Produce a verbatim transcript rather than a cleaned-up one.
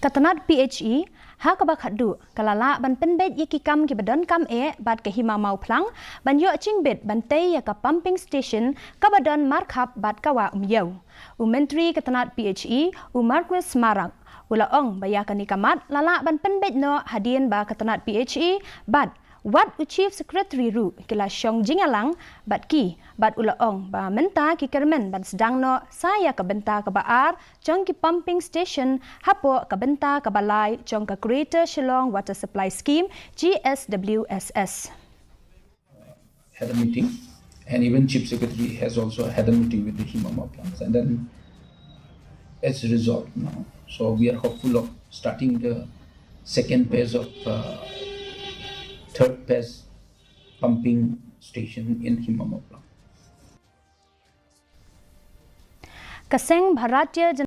Ka tnat P H E ha kaba khatduh ka la lah ban pynbeit ïa ki kam kiba donkam eh bad ka Hima Mawphlang ban ïoh jingbit ban tei ïa ka pumping station kaba don markhap bad ka wah Umiew. U Myntri ka tnat P H E, u Marcuise Marak, u la ong ba ïa kane ka mat la lah ban pynbeit noh hadien ba ka tnat P H E bad wat u Chief Secretary ruh ki la shong jingïalang bad ki, bad u la ong ba mynta ki kyrmen ban sdang noh sa ïa ka bynta kaba ar jong ki pumping station hapoh ka bynta kaba lai jong ka Greater Shillong Water Supply Scheme, G S W S S. Had a meeting, and even Chief Secretary has also had a meeting with the Hima Mawphlang, and then it's resolved now. So we are hopeful of starting the second phase of uh, third phase pumping station in Hima Mawphlang. Ka seng Bharatiya